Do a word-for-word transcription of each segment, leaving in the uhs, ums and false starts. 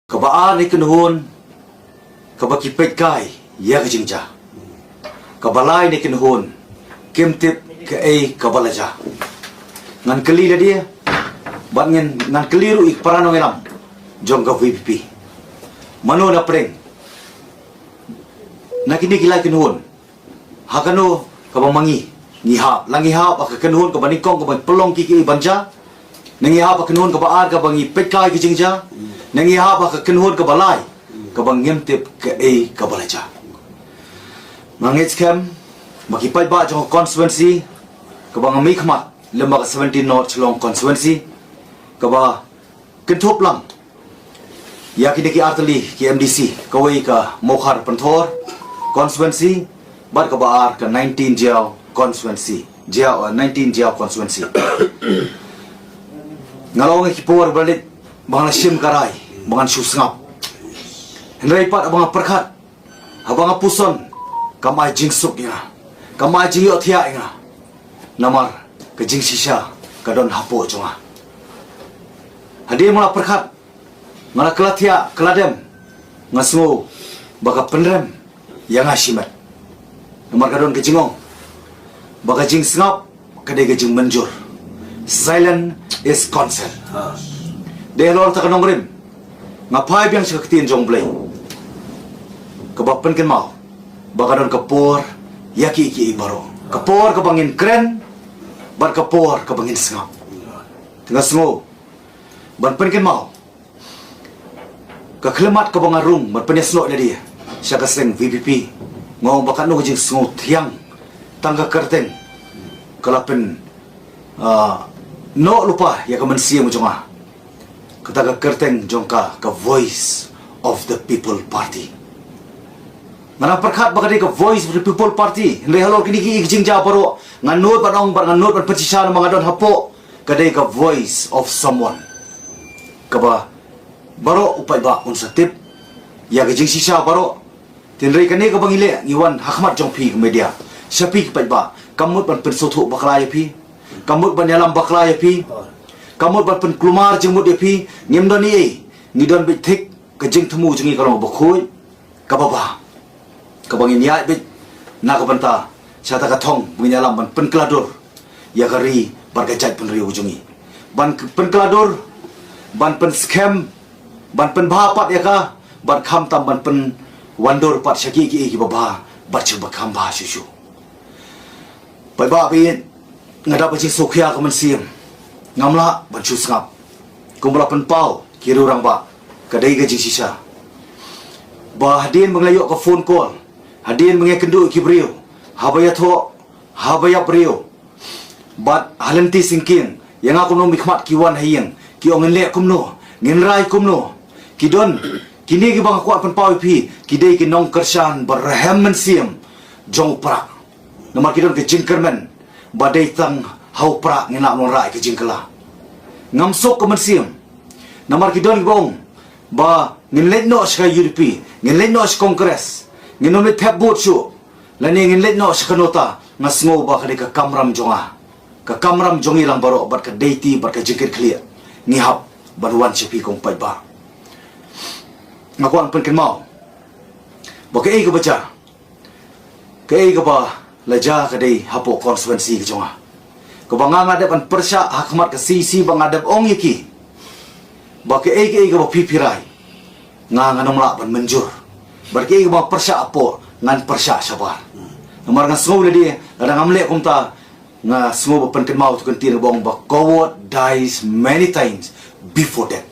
Kaba ar ne kynhun, kaba ki peit kai ïa ka jingjia. Kaba lai ne kynhun, kim tip kaei kaba la jia. Ngan kylli lade, bad ngan, ngan kylli ruh ïa ki para nongïalam jong ka V P P. Mano na pdeng na kine ki lai kynhun, ha kano kaba ma ngi ngi hap? La ngi hap ha ka kynhun kaba nyngkong kaba pynlong ki ki ban jia? Ne ngi hap ha ka kynhun kaba ar kaba ngi peit kai ki jingjia? Ne ngi hap ha ka kynhun kaba lai kaba ngim tip kaei kaba la jia? Nga ngeit skhem ba ki paidbah jong ka constituency kaba nga mihkhmat lem bad ka seventeen North Shillong constituency, kaba kynthup lang ïa kine ki artylli ki M D C, kawei ka Mawkhar Pynthor constituency, bad kaba ar ka nineteen Jaïaw constituency, Jaïaw, eh, nineteen Jaïaw constituency. Nga la ong ïa ki por ba leit ba nga la shim ka rai ba ngan shu sngap. Hynrei pat haba nga pyrkhat, haba nga puson, kam ai jingsuk ïa nga, kam ai jingïohthiah ïa nga. Namar ka jingshisha ka don hapoh jong nga. Hadien ba nga la pyrkhat, nga la kylla thiah, kylla dem, nga sngew ba ka pynrem ïa nga shimet. Namar ka don ka jingong ba ka jingsngap ka dei ka jingmynjur. Silence is consent. Dei halor kata ka nongrim nga phai biang sha ka ktien jong U Blei, kaba pynkynmaw ba ka don ka por ïa ki, ki baroh. Ka por kaba ngin kren bad ka por kaba ngin sngap. Te nga sngew ban pynkynmaw ka khyllipmat kaba nga rung ban pynïasnoh ïa lade sha ka seng V P P. Nga ong ba katno ka jingsngew thiang, tang ka kyrteng ka la pyn, ah, noh lypa ïa ka mynsiem jong nga. Kata ka kyrteng jong ka, ka Voice of the People Party. Nga dang pyrkhat ba ka dei ka Voice of the People Party, hynrei halor kine ki jingjia baroh nga nud ban ong bad nga nud ban pynshisha namar nga don hapoh, ka dei ka voice of someone. Kaba baroh u paidbah un sa tip ïa ka jingshisha baroh. Hynrei kane kaba ngi leh, ngi wan ha khmat jong phi ka media, sha phi ki paidbah, kam mut ban pynsngewthuh bakla ïa phi, kam mut ban ïalam bakla ïa phi, kam mut ban pynkulmar jingmut ïa phi. Ngim don ei ei, ngi don beit thik. Ka jingthmu jong ngi ka long bakhuid, kaba bha, kaba ngin ïaid beit na ka bynta sha kata ka thong ba ngin ïalam ban pynkylla dur ïa ka ri bad ka jaitbynriew jong ngi. Ban k-, pynkylla dur, ban pynskhem, ban pynbha pat ïa ka, bad khamtam ban pynwandur pat sha ki, ki, kiba bha bad sha kiba kham bha shuh shuh. Paidbah baieit, nga dap ka jingsngewkhia ka mynsiem, ngam lah ban shu sngap. Kumba la pynpaw ki riew rangbah, ka dei ka jingshisha. Ba hadien ba nga la ïoh ka phone call, hadien ba nga ïakynduh ïa ki briew, haba ïathoh, haba ïap briew, bad ha lynti syngkien, ïa nga kumno mihkhmat ki wan ha ïing, ki ong ngin leh kumno, ngin rai kumno. Ki don kine kiba nga kwah pynpaw ïa phi, ki dei ki nongkyrshan ba rhem mynsiem jong u Prah. Namar ki don ka jingkyrmen ba dei tang ha u Prah ngin lah ban wanrah ïa ka jingkylla. Ngam suk ka mynsiem. Namar ki don kiba ong ba ngin leit noh sha ka U D P, ngin leit noh sha Congress, ngin ym leit thep vote shuh, lane ngin leit noh sha ka NOTA. Nga sngew ba ka dei ka kamram jong nga, ka kamram jong ngi lang baroh, bad ka dei ti, bad ka jingkitkhlieh ngi hap ban wan sha phi ko paidbah. Nga kwah pynkynmaw ba kaei kaba jia, kaei kaba la jia ka dei hapoh constituency ka jong nga, kaba nga, nga dep ban pyrshah ha khmat ka C E C, ba nga dep ong ïa ki ba kaei kaei kaba phi phi rai, nga, ngan ym lah ban mynjur. Bad kaei kaba pyrshah hapoh, ngan pyrshah shabar. Namar nga sngew lade, lada ngam leh kumta, nga sngew ba pynkynmaw tu kyntien ba ong ba coward dies many times before death.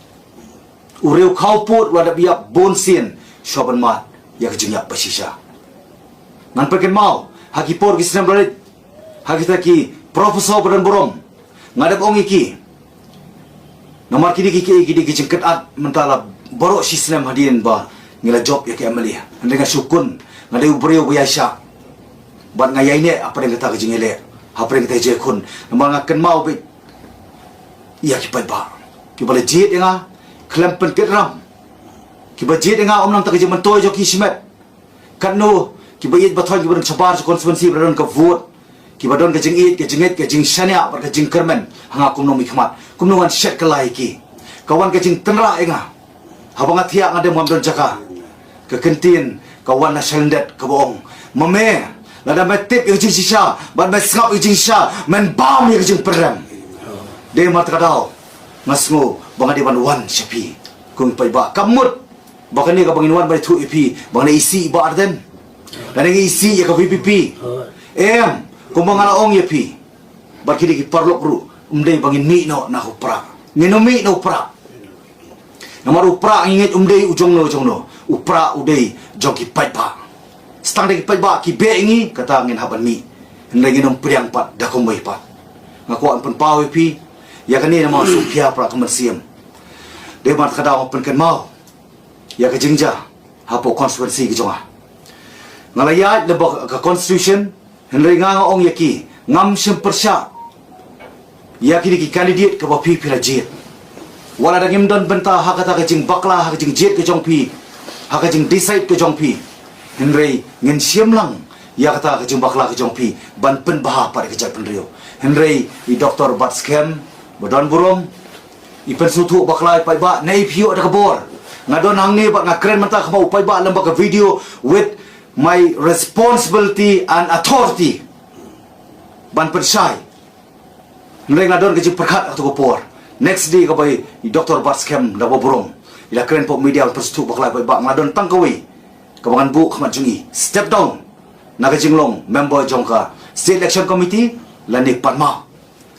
U riew khawpud u la dep ïap bun sien shuwa ban mad ïa ka jingïap ba shisha. Ngan pynkynmaw, ha ki por ki snem ba la leit, ha kita ki professor ba don burom, nga dep ong ïa ki, namar kine ki, ki, ki dei ki jingkynad mynta la baroh shi snem hadien ba ngi la jop ïa ka M L A. Hynrei nga shu khun, nga dei u briew ba ïaishah, bad nga ïaineh hapdeng kata ka jingïaleh, hapdeng kata ka jingkhun. Namar nga kynmaw beit ïa ki paidbah kiba la jied ïa nga khlem pynkitram, kiba jied ïa nga ym nang tang ka jingmyntoi jong ki shimet. Katno kiba ïeit ba thoiñ, kiba don shabar jong constituency, ba don ka vote, kiba don ka jingïeit, ka jingngeit, ka jingshaniah bad ka jingkyrmen ha nga kum u nongmihkhmat. Kumno ngan shet kylla ïa ki? Ka wan ka jingtynrah ïa nga. Haba nga thiah nga dem ngam don jaka. Ka kyntien ka wan na shalyndet kaba ong, ma me, lada me tip ïa ka jingshisha bad me sngap ïa ka jingshisha, men bam ïa ka jingpyrem. Dei namar kata ka daw nga sngew ba nga dei ban wan sha phi. Kum paidbah, kam mut ba kane kaba ngin wan ban ïathuh ïa phi ba ngan isih i Bah Ardent, lane ngan isih ïa ka VPP. Em, kumba nga la ong ïa phi bad kine ki paralok ruh, ym dei ba ngin mih noh na u Prah. Ngin ym mih na u Prah. Namar u Prah ngi ngeit um dei u jongno jongno. U Prah u dei jong ki paidbah. Tang da ki paidbah ki beh ïa ngi, kata ngin hap ban mih. Hynrei ngin ym pdiang pat da kumwei pat. Nga kwah ban pynpaw ïa phi ïa kane namar shu khia Prah ka mynsiem. Dei namar kata nga pynkynmaw ïa ka jingjia hapoh constituency ka jong nga. Nga la ïaid lyngba ka constitution, hynrei nga nga ong ïa ki, ngam shym pyrshah ïa kine ki candidate kaba phi phi la jied. Wat la dang ngim don bynta ha kata ka jingbakla, ha ka jingjied ka jong phi, ha ka jingdecide ka jong phi, hynrei ngin shim lang ïa kata ka jingbakla ka jong phi ban pynbha pat ïa ka jaitbynriew. Hynrei i Doktor Batskhem ba don burom, i pynsngewthuh bakla ïa u paidbah, ne i phi ïoh da ka bor. Nga don hangne bad nga kren mynta kum u paidbah lyngba ka video with my responsibility and authority ban pynshai. Hynrei nga don ka jingpyrkhat ha kato ka por. Next day kaba i Doktor Batskhem da ba burom, i la kren hapoh media ban pynsngewthuh bakla ïa u paidbah, nga don tang kawei kaba ngan buh khmat jong i, step down na ka jinglong member jong ka State Election Committee lane pan map.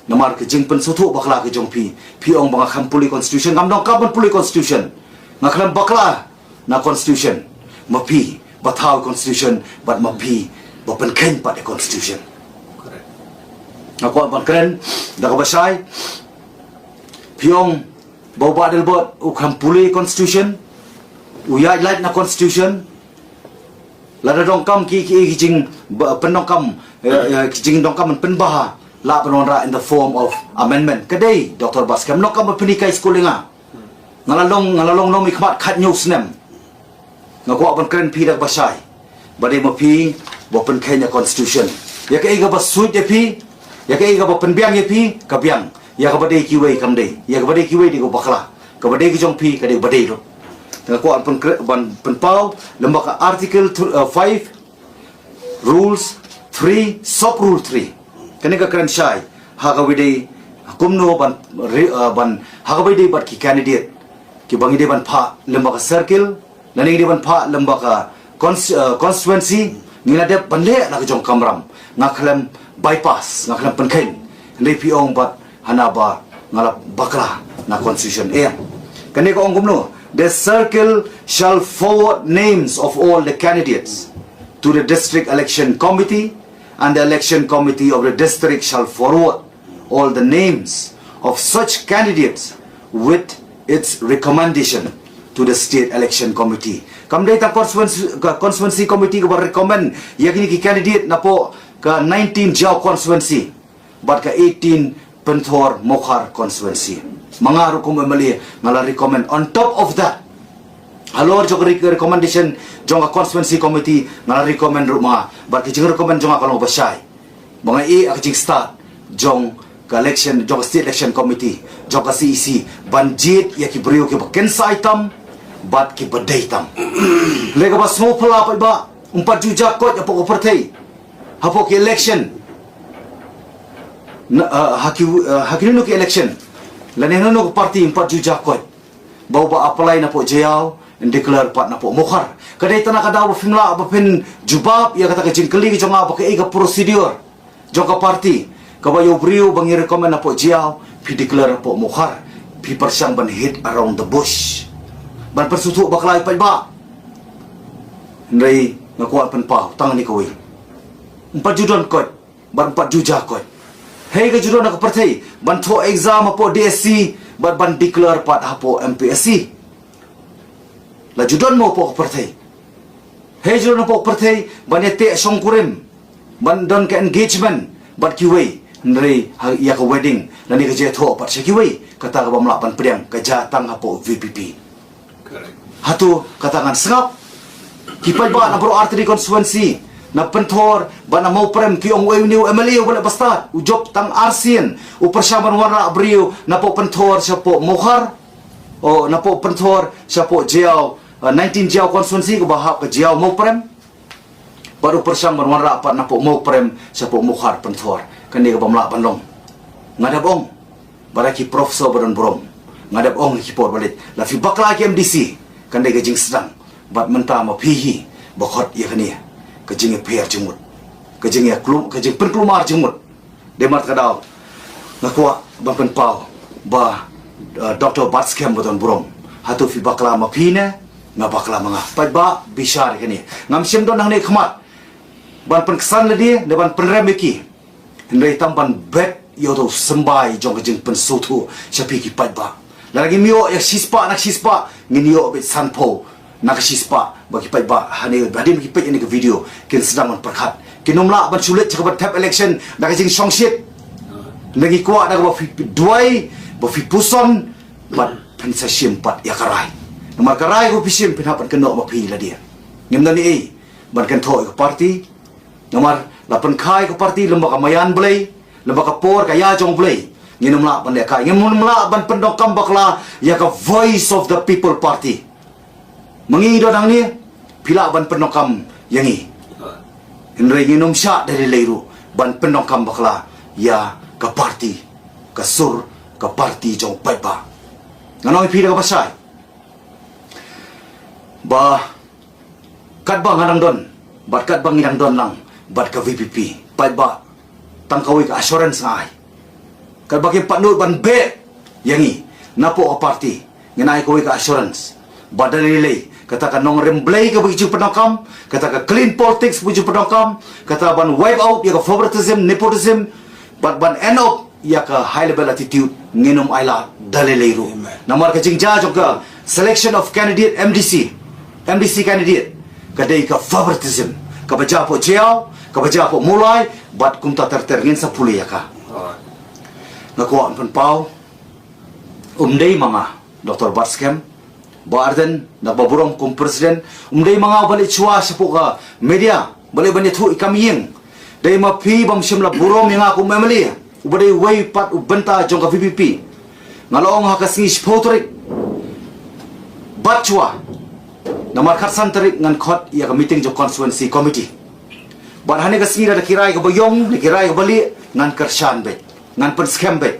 Namar ka jingpynsngewthuh bakla ka jong phi, phi ong ba nga khlem pule constitution, ngam donkam ban pule constitution. Nga khlem bakla na constitution. Ma phi ba thaw constitution bad ma phi ba pynkheiñ pat ïa constitution. Nga kwah ban kren da kaba shai. Phi ong ba u Bah Adelbert u khlem pule constitution, u ïaid lait na constitution. Lada donkam ki, ki, ki jing, ba, pyndonkam, eh, eh, ki jingdonkam ban pynbha, lah ban wanrah in the form of amendment. Ka dei, Doktor Batskhem, donkam ban pynhikai skul ïa nga. Nga la long, nga la long nongmihkhmat khathynñiew snem. Nga kwah ban kren phi da kaba shai. Ba dei ma phi ba pynkheiñ ïa constitution. Ïa kaei kaba suit ïa phi, ïa kaei kaba pynbiang ïa phi, ka biang. Ïa kaba dei kiwei kam dei. Ïa kaba dei kiwei dei ka bakla. Kaba dei ka jong phi ka dei ba dei ruh. Te nga kwah ban pynkre-, ban pynpaw lyngba ka Article th-, uh, five, Rules three, Sub Rule three. Kane ka kren shai ha kaba dei kumno ban re-, uh, ban ha kaba dei bad ki candidate kiba ngi dei ban phah lyngba ka circle, lane ngi dei ban phah lyngba ka cons-, uh, constituency, ngi la dep ban leh la ka jong ka kamram. Nga khlem bypass, nga khlem pynkheiñ. Hynrei phi ong bad hana ba nga la bakla na constitution. Em, kane ka ong kumno? The circle shall forward names of all the candidates to the district election committee, and the election committee of the district shall forward all the names of such candidates with its recommendation to the state election committee. Kam dei tang constituency, constituency committee kaba recommend ïa kine ki candidate napoh ka nineteen Jaïaw constituency bad ka eighteen Pynthor Mawkhar constituency. Ma nga ruh kum MLA nga la recommend. On top of that, halor jong ka re-, recommendation jong ka constituency committee, nga la recommend ruh ma nga. Bad ka jingrecommend jong nga ka long ba shai. Ba nga ïeh ha ka jingstad jong ka election, jong ka state election committee, jong ka CEC, ban jied ïa ki briew kiba kynsai tam bad kiba dei tam. Lei kaba sngewphylla paidbah, ym pat ju ja koit hapoh ka pyrthei, hapoh ki election. Na, ah, ha ki, ah, ha ki nunu ki election, lane nunu ki party, ym pat ju ja koit ba uba apply napoh Jaïaw yn declare pat napoh Mawkhar. Ka dei tang na ka daw ba phim lah ba phin jubab ïa kata ka jingkylli ka jong nga ba kaei ka procedure jong ka party kaba ïa u briew ba ngi recommend napoh Jaïaw phi declare napoh Mawkhar. Phi pyrshang ban hit around the bush, ban pynsngewthuh bakla ïa u paidbah. Hynrei nga kwah pynpaw tang ne kawei. Ym pat ju don koit bad ym pat ju ja koit. Hei, ka ju don ha ka pyrthei ban thoh exam hapoh DSC bad ban declare pat hapoh MPSC. La ju don mo hapoh ka pyrthei? Hei, ju don hapoh ka pyrthei ban ïateh shongkurim, ban don ka engagement bad kiwei, hynrei ha ïa ka wedding lane ka jingïathoh pat sha kiwei, kata kaba ym lah ban pdiang, ka jia tang hapoh VPP. Correct. Hato kata ngan sngap? Ki paidbah na baroh artylli constituency, na Pynthor bad na Mawprem, ki ong uei une u MLA uba leh ba stad, u jop tang arsien, u pyrshang ban wanrah briew napoh Pynthor shapoh Mawkhar. O, napoh Pynthor shapoh Jaïaw, uh, nineteen Jaïaw constituency kaba hap ka Jaïaw Mawprem. Bad u pyrshang ban wanrah pat napoh Mawprem shapoh Mawkhar Pynthor. Kane kaba mlah ban long. Nga dep ong. Bad ki professor ba don burom. Nga dep ong ki por ba leit. La phi bakla ki M D C. Kane ka jingsdang. Bad mynta ma phi hi. Ba khot ïa kane. Ka jingïapher jingmut. Ka jingïaklum, ka jingpynkulmar jingmut. Dei namar kata ka daw nga kwah ban pynpaw ba, uh, Doctor Batskhem ba don burom. Hato phi bakla ma phi ne nga bakla ma nga. Paidbah bishar ïa kane. Ngam shym don hangne khmat ban pynksan lade ne ban pynrem ïa ki. Hynrei tang ban bet ïa uto u symbai jong ka jingpynsngewthuh sha phi ki paidbah. Lada ngim ïoh ïa shispah na shispah ngin ïoh beit sanphew na ka shispah ba ki paidbah hangne, hadien ba ki peit ïa kane ka video kin sdang ban pyrkhat. Kin ym lah ban shu leit sha kaban thep election da ka jingshongshit. Ngi kwah da kaba phi duwai ba phi puson bad phin sa shim pat ïa ka rai. Namar ka rai kaba phi shim phin hap ban kynnoh ma phi lade. Ngim don ei ban kynthoh ïa ka party. Namar la pynkha ïa ka party lem bad ka maïan Blei, lem bad ka por ka ïa jong Blei. Ngin ym lah ban lehkai, ngin ym lah ban pyndonkam bakla ïa ka Voice of the People Party. Ma ngi don hangne, phi lah ban pyndonkam ïa ngi. Hynrei ngin ym shah da lei lei ruh ban pyndonkam bakla ïa ka party, ka sur ka party jong u paidbah. Ngan ong ïa phi da kaba shai ba katba nga dang don bad katba ngi dang don lang bad ka V P P, paidbah, tang kawei ka assurance nga ai. Katba kim pat nud ban beh ïa ngi napoh ka party, ngin ai kawei ka assurance ba da lei lei kata ka nongrim Blei kaba ngi ju pyndonkam, kata ka clean politics ba ngi ju pyndonkam, kata ban wipe out ïa ka favoritism, nepotism, bad ban end up ïa ka high level attitude ngin ym ailad da lei lei ruh. Amen. Namar ka jingjia jong ka selection of candidate M D C, M D C candidate, ka dei ka favoritism kaba jia hapoh Jaïaw, kaba jia hapoh Mawlai, bad kumta ter ter, ngin sa pule ïa ka. Nga kwah ban pynpaw, um dei ma nga Doctor Batskhem, Bah Ardent, da kaba burom kum president, um dei ma nga uba leit shuwa shapoh ka media, ba leit ban ïathuh ïa ka kam ïing. Dei ma phi bym shym la burom ïa nga kum M L A, uba dei uwei pat u bynta jong ka V P P. Nga la ong ha ka sngi shiphew tarik bad shuwa, namar khatsan tarik ngan khot ïa ka meeting jong constituency committee. Bad hane ka sngi lada ki rai kaba ïong, lada ki rai kaba lieh, ngan kyrshan beit, ngan pynskhem beit.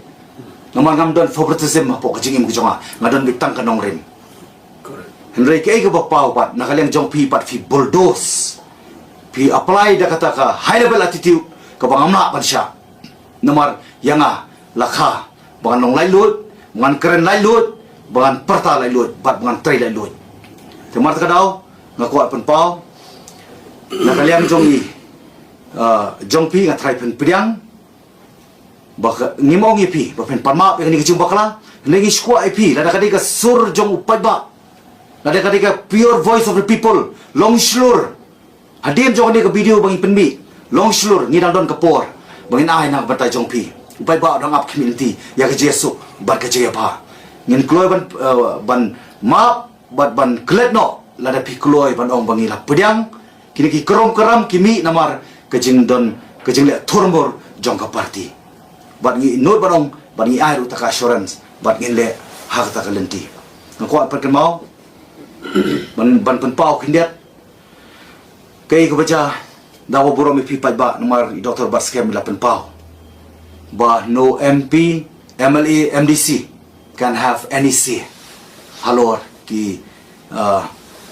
Namar ngam don favoritism hapoh ka jingim ka jong nga, nga don beit tang ka nongrim. Hynrei kaei kaba paw pat, na ka liang jong phi pat phi bulldoze, phi apply da kata ka high level attitude kaba ngam lah ban shah. Namar ïa nga la kha ba ngan long laitluid, ba ngan kren laitluid, ba ngan pyrta laitluid bad ba ngan trei laitluid. Te namar kata ka daw nga kwah pynpaw na ka liang jong i, ah, jong phi nga tharai phin pdiang. Ba ka, ngim ong ïa phi ba phin pan map ïa kane ka jingbakla. Hynrei ngi sngewkwah ïa phi, lada ka dei ka sur jong u paidbah, lada ka dei ka pure voice of the people, long shlur. Hadien jong kane ka video ba ngi pynmih, long shlur, ngi dang don ka por ba ngin ai na ka bynta jong phi. U paidbah u dang ap khmih lynti ïa ka jingsuk bad ka jingïabha. Ngin kloi ban, eh, ban map bad ban klet noh lada phi kloi ban ong ba ngi la pdiang. Kine ki krom kram ki mih namar ka jingdon, ka jingleh thurmur jong ka party. Bad ngi nud ban ong, bad ngi ai ruh kata ka assurance, bad ngin leh ha kata ka lynti. Nga kwah pynkynmaw ban, ban pynpaw khyndiat kaei kaba jia, da kaba burom ïa phi paidbah, namar i Doctor Batskhem i la pynpaw ba no M P, M L A, M D C can have any say halor ki, uh,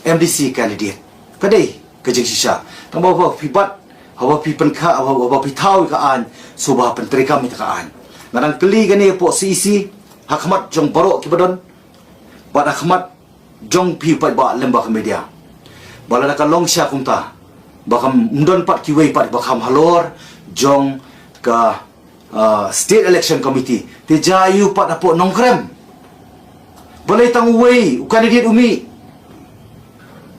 M D C candidate. Ka dei ka jingshisha. Tang ba haba phi bat, haba phi pynkha, haba, haba phi thaw ïa ka aiñ, sngewbha pyntreikam ïa ka aiñ. Nga dang kylli kane hapoh C E C, ha khmat jong baroh kiba don, bad ha khmat jong phi paidbah lem bad ka media, ba lada ka long shisha kumta, ba kam don pat kiwei pat ba kham halor jong ka, ah, State Election Committee, te jia aiu pat hapoh Nongkrem? Balei tang uwei u candidate u mih?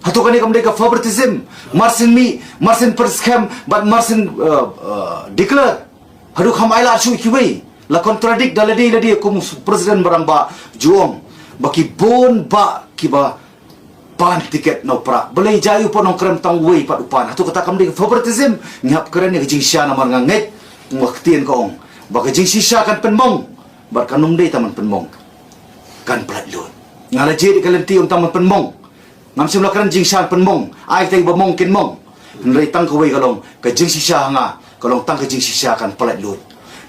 Hato kane kam dei ka favoritism? Marsien mih, marsien pynskhem bad marsien, ah, ah, declare. Haduh kham ailad shuh ïa kiwei. La contradict da lade lade kum u president ba rangbah ju ong ba ki bun bah kiba pan tiket na u Prah. Balei jia aiu pat Nongkrem tang uwei pat u pan? Hato kata kam dei ka favoritism? Ngi hap kren ïa ka jingshisha namar nga ngeit kum ka ktien ka ong ba ka jingshisha kan pynmong bad kan ym dei tang ban pynmong, kan pynlait lut. Nga la jied ïa ka lynti ym tang ban pynmong. Ngam shym la kren jingshisha pynmong. Ai tang ba mong kin mong. Hynrei tang kawei ka long ka jingshisha ha nga, ka long tang ka jingshisha kan pyllait lut.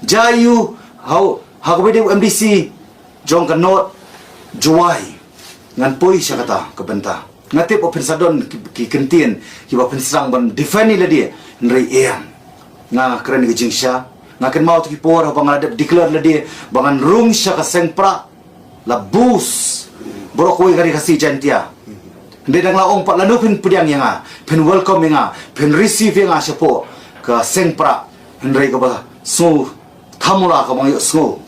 Jia aiu, ha kaba ïadei u M D C jong ka North Jowai. Ngan poi sha kata ka bynta. Nga tip ba phin sa don ki, ki kyntien kiba phin sdang ban defend ïa lade, hynrei em. Nga kren ka jingshisha. Nga kynmaw ïa ki por haba nga la dep declare lade ba ngan rung sha ka seng pra, la bus. Baroh kawei ka ri Khasi Jaiñtia. Hynrei dang la ong pat lano phin pdiang ïa nga, phin welcome ïa nga, phin receive ïa nga shapoh ka seng pra. Hynrei kaba sngew thamula kaba nga ïohsngew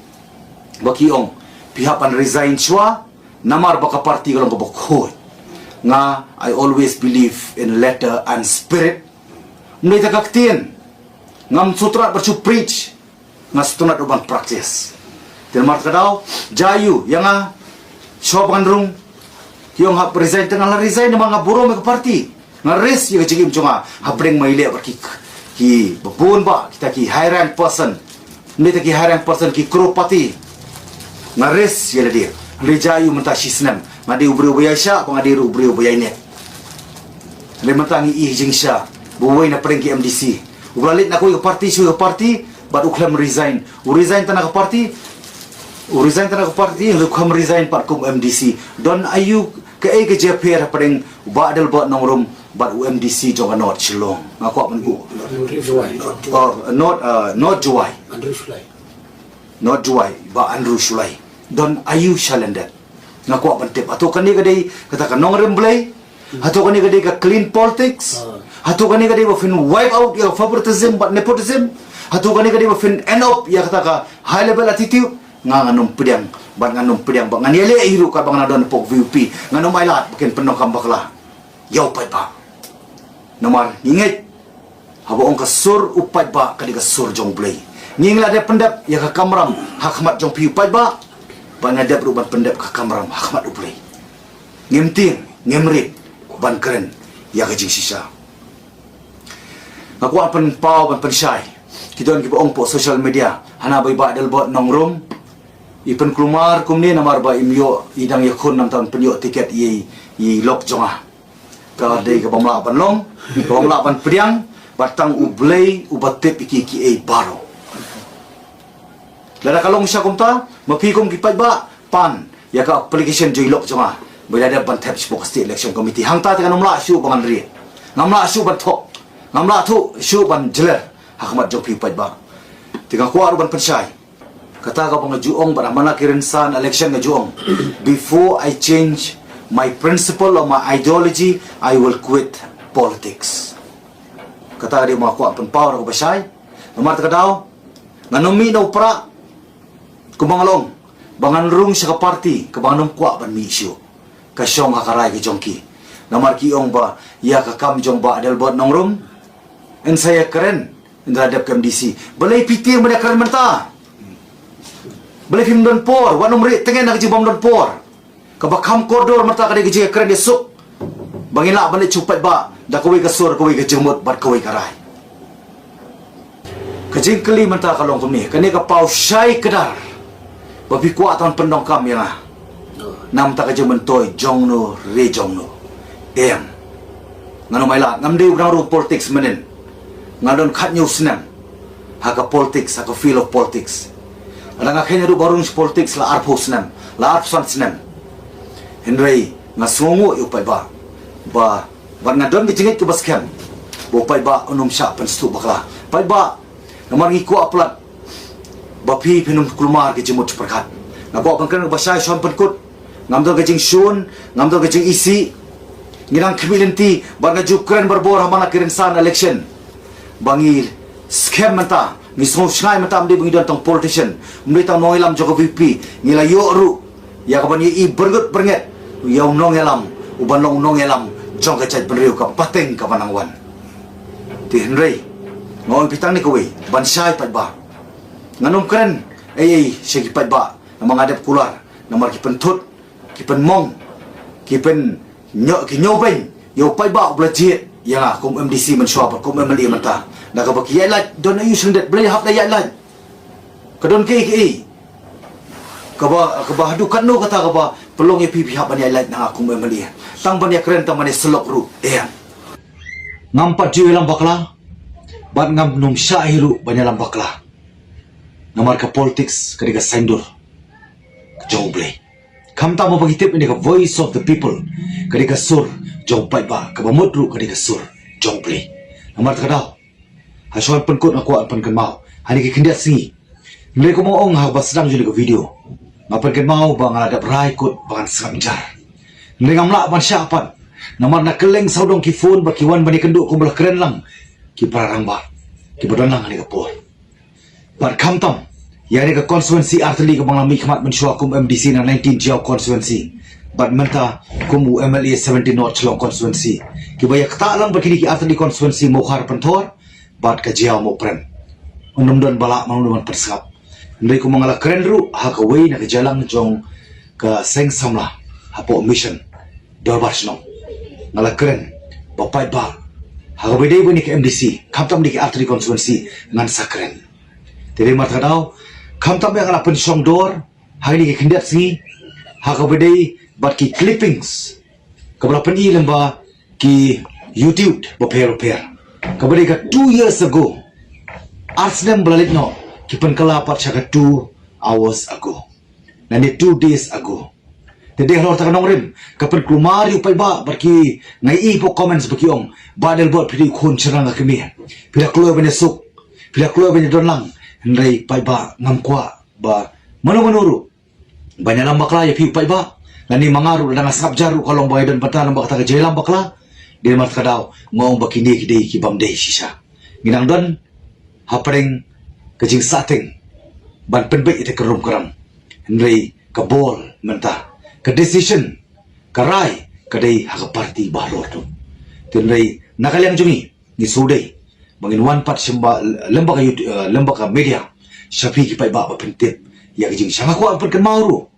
ba ki ong, phi hap ban resign shuwa, namar ba ka party ka long kaba khuid. Nga, I always believe in letter and spirit. Ym dei tang ka ktien. Ngam sngewtynnat ban shu preach. Nga sngewtynnat ruh ban practice. Te namar kata ka daw, jia aiu, ïa nga, shuwa ba ngan rung, ki ong hap resign, te nga la resign namar nga burom ïa ka party. Nga risk ïa ka jingim jong nga hapdeng ba ngi leh bad ki, kiba bun bah, kita ki high rank person. Ym dei tang ki high rank person, ki crorepati. Nga risk ïa lade. Hynrei jia aiu mynta shi snem nga dei u briew ba ïaishah, ba nga dei ruh u briew ba ïaineh. Hynrei mynta ngi ïohi jingshisha ba uwei na pdeng ki M D C uba la leit na kawei ka party sha kawei ka party, bad u khlem resign. U resign tang na ka party, u resign tang na ka party, hynrei u khlem resign pat kum M D C. Don aiu, kaei ka jingïapher hapdeng u Bah Adelbert Nongrum bad u M D C jong ka North Shillong? Nga kwah ban kylli. North Jowai. Oh, North, uh, North Jowai. Andrew Shullai. North Jowai, Bah Andrew Shullai. Don aiu shalyndet? Nga kwah ban tip. Hato kane ka dei kata ka nongrim Blei? Hato kane ka dei ka clean politics? Ah. Hato kane ka dei ba phin wipe out ïa ka favoritism bad nepotism? Hato kane ka dei ba phin end up ïa kata ka high level attitude? Nga ngan ym pdiang, bad ngan ym pdiang, bad ngan ïaleh hi ruh katba nga don hapoh VPP. Ngan ym ailad ba kin pyndonkam bakla ïa u paidbah. Namar ngi ngeit, haba ong ka sur u paidbah ka dei ka sur jong u Blei. Ngi ngi la dep pyndep ïa ka kamram ha khmat jong phi u paidbah, bad ngi la dep ruh ban pyndep ka kamram ha khmat u Blei. Ngim tieng, ngim rit ban kren ïa ka jingshisha. Nga kwah pynpaw ban pynshai. Ki don kiba ong hapoh social media, hana ba i Bah Adelbert Nongrum i pynkulmar kumne namar ba im ïoh, i dang ïakhun namar ban pynïoh tiket ïa i lok jong nga. Ka dei kaba ym lah ban long, kaba ym lah ban pdiang, bad tang u Blei uba tip ïa ki, kiei baroh. Lada ka long shisha kumta, ma phi kum ki paidbah pan ïa ka application jong i lok jong nga ba i la dep ban thep shapoh ka State Election Committee. Hangta te ngan ym lah shuh ba ngan rieh. Ngam lah shuh ban thok. Ngam lah thuh shuh ban jler ha khmat jong phi u paidbah. Te nga kwah ruh ban pynshai. Kata kaba nga ju ong bad ha man la ki rynsan election nga ju ong, before I change my principle or my ideology, I will quit politics. Kata ka dei ba nga kwah pynpaw da kaba shai. Namar kata ka daw, ngan ym mih na u prah, kumba nga la ong, ba ngan rung sha ka party kaba ngan ym kwah ban mih shuh. Ka shong ha ka rai ka jong ki. Namar ki ong ba ïa ka kam jong Bah Adelbert Nongrum, yn sa ïakren ynda la dep ka MDC. Balei phi tieng ban ïakren mynta? Balei phim don por? Wat nym rieh tngen na ka jingbym don por. Kaba kham kordor mynta ka dei ka jingïakren ïasuk ba ngin lah ban leit sha u paidbah da kawei ka sur, kawei ka jingmut bad kawei ka rai. Ka jingkylli mynta ka long kumne, kane ka paw shai kdar ba phi kwah tang pyndonkam ïa nga na bynta ka jingmyntoi jong no re jong no. Em. Ngan ym ailad, ngam dei u dang rung politics mynnin. Nga don khathynñiew snem ha ka politics, ha ka field of politics. Lada nga kheiñ haduh ba rung sha politics la arphew snem, la arphew san snem. Hynrei nga sngewnguh ïa u paidbah ba, bad nga don ka jingngeit kaba skhem ba u paidbah un ym shah pynsngewthuh bakla. Paidbah, namar ngi kwah palat ba phi phin ym kulmar ka jingmut jingpyrkhat. Nga kwah ban kren kaba shai, shon pynkut. Ngam don ka jingshun, ngam don ka jingisih. Ngi dang khmih lynti bad nga ju kren barabor ha man la ki rynsan election ba ngi skhem mynta, ngi sngewshngaiñ mynta, ym dei ba ngi don tang politician, ym dei tang nongïalam jong ka VPP. Ngi la ïoh ruh ïa kaban ïohi byrngut byrnget ïa u nongïalam uban long u nongïalam jong ka jaitbynriew, ka pateng kaba nang wan. Te hynrei nga ong ïa phi tang ne kawei ban shai paidbah. Ngan ym kren ei ei sha ki paidbah namar nga dep kular, namar ki pynthut, ki pynmong, ki pyn, ñiew, ki ñiewbeiñ ïa u paidbah uba la jied ïa nga kum MDC mynshuwa bad kum MLA mynta. Da kaba ki ïaid lait, don aiu shu lyndet, balei hap da ïaid lait? Ka don kiei kiei. Kaba, kaba haduh katno kata kaba pynlong ïa phi phi hap ban ïa lait na nga kum M L A. Tang ban ïa kren tang ban ïa syllok ruh. Eh. Ngam pat ju ïalam bakla. Bad ngam nym shah hi ruh ban ïalam bakla. Namar ka politics ka dei ka saiñdur jong U Blei. Khamtam ba ki tip ïa ka voice of the people ka dei ka sur jong paidbah, kaba mut ruh ka dei ka sur jong U Blei. Namar kata ka daw, ha shuwa ban pynkut nga kwah ban pynkynmaw ha kine ki khyndiat sngi. Hynrei kumba ong ha kaba sdang jong ka video, nga pynkynmaw ba nga la dep rai kut ba ngan sngap jar. Hynrei ngam lah ban shah pat. Namar na kylleng sawdong ki phone ba ki wan ban ïakynduh kumba la kren lang ki para rangbah kiba don lang ha kane ka por. Bad khamtam ïa kane ka constituency artylli kaba nga la mihkhmat mynshuwa kum M D C na nineteen Jaïaw constituency, bad mynta kum u M L A seventeen North Shillong constituency, kiba ïa ktah lang bad kine ki artylli constituency Mawkhar Pynthor bad ka Jaïaw Mawprem. Ym don ba lah mano mano ban pynsngap. Hynrei kumba nga la kren ruh ha kawei na ka jingïalang jong ka seng samla hapoh Mission Dorbar Shnong, nga la kren ba paidbah, ha kaba ïadei bad kane ka M D C, khamtam kine ki artylli constituency, ngan sa kren. Te dei namar kata ka daw, khamtam ïa nga la pynshong dor ha kine ki khyndiat sngi ha kaba ïadei bad ki clippings kaba la pyni lyngba ki YouTube bapher bapher, kaba dei ka two years ago. Ar snem ba la leit noh ki pynkylla pat sha ka two hours ago, lane two days ago. Te dei halor kata ka nongrim ka pynkulmar ïa u paidbah bad ki, nga ïohi hapoh comments ba ki ong, Bah Adelbert, phi dei u khun shynrang ka kmie, phi la kloi ban ïasuk, phi la kloi ban ïadon lang. Hynrei paidbah, ngam kwah ba mano mano ruh ban ïalam bakla ïa phi u paidbah, lane ma nga ruh lada nga sngap jar ruh ka long ba nga ïadon bynta lyngba kata ka jingïalam bakla. Dei namar kata ka daw nga ong ba kine ki dei ki bym dei shisha. Ngi nang don hapdeng ka jingsahteng ban pynbeit ïa ka rum ka ram. Hynrei ka bol mynta, ka decision, ka rai ka dei ha ka party baroh tu. Te hynrei na ka liang jong ngi, ngi shu dei ba ngin wan pat sha lyngba ka YouTube, eh, lyngba ka media, sha phi ki paidbah ba phin tip ïa ka jingshah. Nga kwah pynkynmaw ruh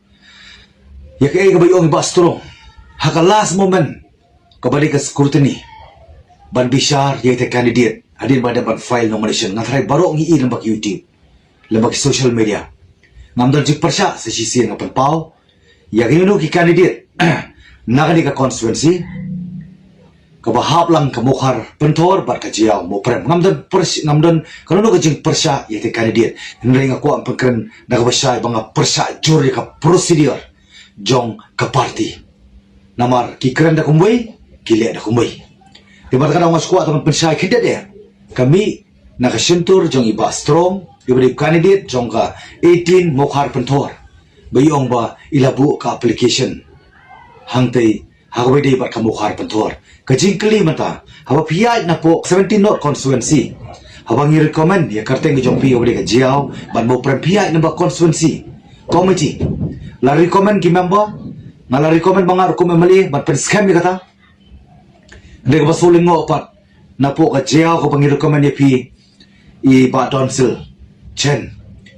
ïa kaei kaba ong i Bah Strong ha ka last moment kaba dei ka scrutiny ban bishar ïa ita candidate hadien ba dep ban file nomination. Nga tharai baroh ngi ïohi lyngba ka YouTube, lyngba ka social media. Ngam don jingpyrshah sa shisien, nga pynpaw ïa kino kino ki candidate na kane ka constituency kaba hap lang ka Mawkhar Pynthor bad ka Jaïaw Mawprem. Ngam don pyrsh-, ngam don kano kano ka jingpyrshah ïa ita candidate. Hynrei nga kwah pynkren na kaba shai ba nga pyrshah jur ïa ka procedure jong ka party. Namar ki kren da kumwei, ki leh da kumwei. Te bad ka dang, nga shu kwah tang ban pynshai khyndiat ïa ka mih na ka shyntur jong i Bah Strong, iba dei u candidate jong ka eighteen Mawkhar Pynthor, ba i ong ba i la buh ka application hangtei ha kaba ïadei bad ka Mawkhar Pynthor. Ka jingkylli mynta, haba phi ïaid napoh seventeen North constituency, haba ngi recommend ïa ka kyrteng ka jong phi kaba dei ka Jaïaw bad Mawprem, phi ïaid lyngba constituency committee, la recommend ki member, nga la recommend ma nga ruh kum M L A ban pynskhem ïa kata. Hynrei kaba shu lyngngoh pat, napoh ka Jaïaw kaba ngi recommend ïa phi, i Bah Donsil Chen,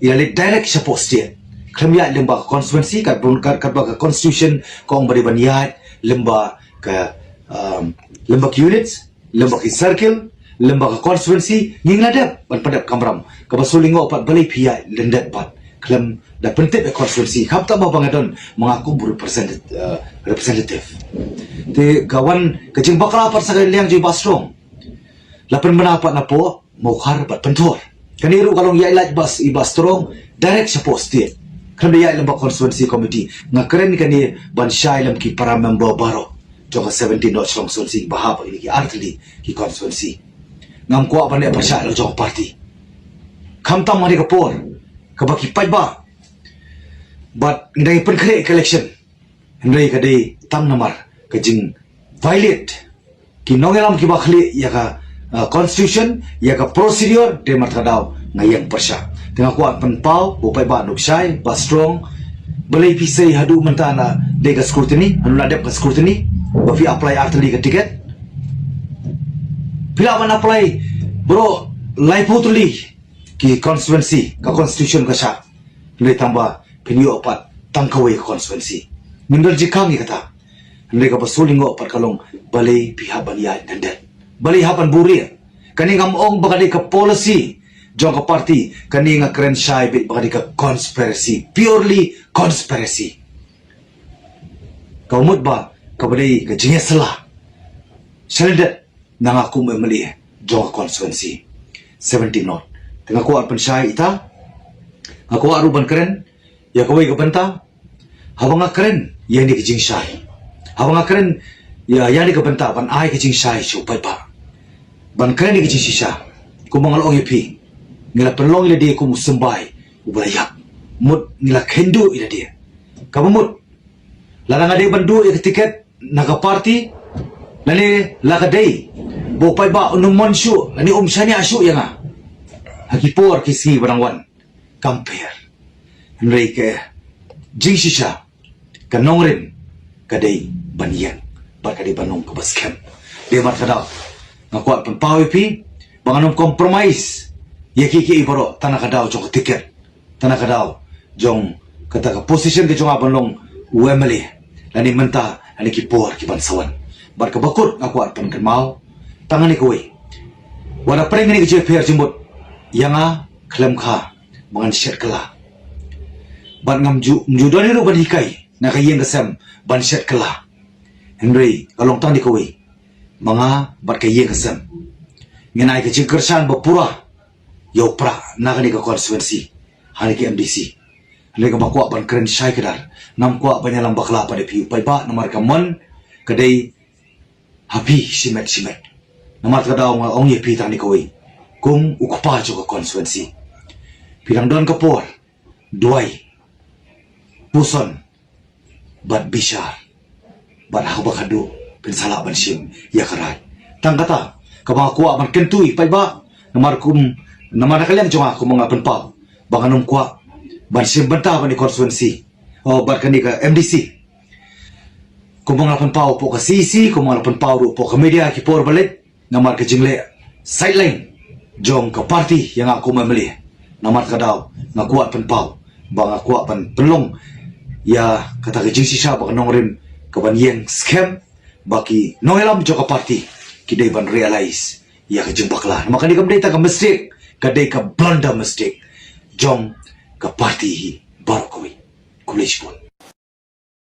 i la leit direct shapoh state, khlem ïaid lyngba ka constituency. Katba, kat-, katba ka constitution ka ong ba dei ban ïaid lyngba ka, um, lyngba ki units, lyngba ki circle, lyngba ka constituency. Ngi la dep ban pyndep kamram. Kaba shu lyngngoh pat, balei phi ïaid lyndet pat khlem da pyntip ïa constituency? Khamtam ba nga don ma nga kum represent-, eh, representative. Te ka wan ka jingbakla pat sha ka liang jong i Bah Strong, la pynbna pat napoh Mawkhar bad Pynthor. Kane ruh ka long ïaid lait bad i Bah Strong direct shapoh state, khlem da ïaid lyngba constituency committee. Nga kren kane ban shai lem ki para member baroh jong ka seventeen North Shillong constituency ba hap ha kine ki artylli ki constituency. Ngam kwah ban leh pyrshah la jong ka party. Khamtam ha kane ka por kaba ki paidbah bad ngi dang pynkhreh ka election, hynrei ka dei tang namar ka jing violate ki nongïalam kiba khlieh ïa ka, uh, constitution, ïa ka procedure. Te namar kata ka daw nga ïeng pyrshah. Te nga kwah pynpaw ba u paidbah un shai, Bah Strong, balei phi sei haduh mynta na dei ka scrutiny, haduh na dep ka scrutiny, ba phi apply artylli ka ticket? Phi lah ban apply baroh laiphew tylli ki constituency, ka constitution ka shah. Hynrei tang ba phin ïoh pat tang kawei ka constituency. Ngim don jingkhang ïa kata. Hynrei kaba shu lyngngoh pat ka long, balei phi hap ban ïaid lyndet? Balei hap ban buhrieh? Kane ngam ong ba ka dei ka policy jong ka party, kane nga kren shai beit ba ka dei ka conspiracy, purely conspiracy. Ka mut ba ka ba dei ka jingïasylla shalyndet na nga kum M L A jong ka constituency seventeen North. Te nga kwah pynshai ita, nga kwah ruh ban kren ïa kawei ka bynta. Haba nga kren ïa kane ka jingshai, haba nga kren ïa ïa kane ka bynta ban ai ka jingshai sha u paidbah, ban kren ïa ka jingshisha, kumba nga la ong ïa phi, ngi la pynlong ïa lade kum u symbai uba la ïap. Mut ngi la kynduh ïa lade. Kaba mut, lada nga dei ban duh ïa ka tiket na ka party, lane la ka dei ba u paidbah un ym mon shuh lane um shaniah shuh ïa nga ha ki por ki sngi ba dang wan, kam pher. Hynrei ka jingshisha, ka nongrim ka dei ban ïeng bad ka dei ban long kaba skhem. Dei namar kata nga kwah pynpaw ïa phi ba ngan ym compromise ïa kiei kiei baroh tang na ka daw jong ka tiket, tang na ka daw jong kata ka position ka jong nga ban long u M L A, lane mynta lane ki por ki ban sa wan. Bad kaba kut nga kwah pynkynmaw tang kane kawei, wat la pyrshah kane ka jingpher jingmut ïa nga khlem kha ba ngan shet kylla. Bad ngam ju, ngam ju don hi ruh ban hikai na ka ïing ka sem ban shet kylla. Hynrei ka long tang kane kawei, ma nga bad ka ïing ka sem ngin ai ka jingkyrshan ba pura ïa u prah na kane ka constituency ha kane ka M D C. Hynrei kaba kwah ban kren shai kdar, ngam kwah ban ïalam bakla pat ïa phi u paidbah, namar ka mon ka dei ha phi shimet shimet. Namar kata nga ong ïa phi tang kane kawei, kum u kpa jong ka constituency, phi dang don ka por duwai, puson bad bishar, bad ha kaba khadduh phin sa lah ban shim ïa ka rai. Tang kata kaba nga kwah ban kyntu ïa u paidbah, namar kum, namar na ka liang jong nga kumba nga pynpaw ba ngan ym kwah ban shim bynta bad kane ka constituency, oh, bad kane ka M D C. Kumba nga la pynpaw hapoh ka C E C, kumba nga la pynpaw ruh hapoh ka media ki por ba leit, namar ka jingleh sideline jong ka party ïa nga kum M L A. Namar kata nga kwah pynpaw ba nga kwah ban pynlong ïa kata ka jingshisha ba ka nongrim ka ban ïeng skhem, ba ki nongïalam jong ka party ki dei ban realize ïa ka jingbakla. Namar kane kam dei tang ka mistake, ka dei ka blunder mistake jong ka party hi baroh kawei. Khublei shibun.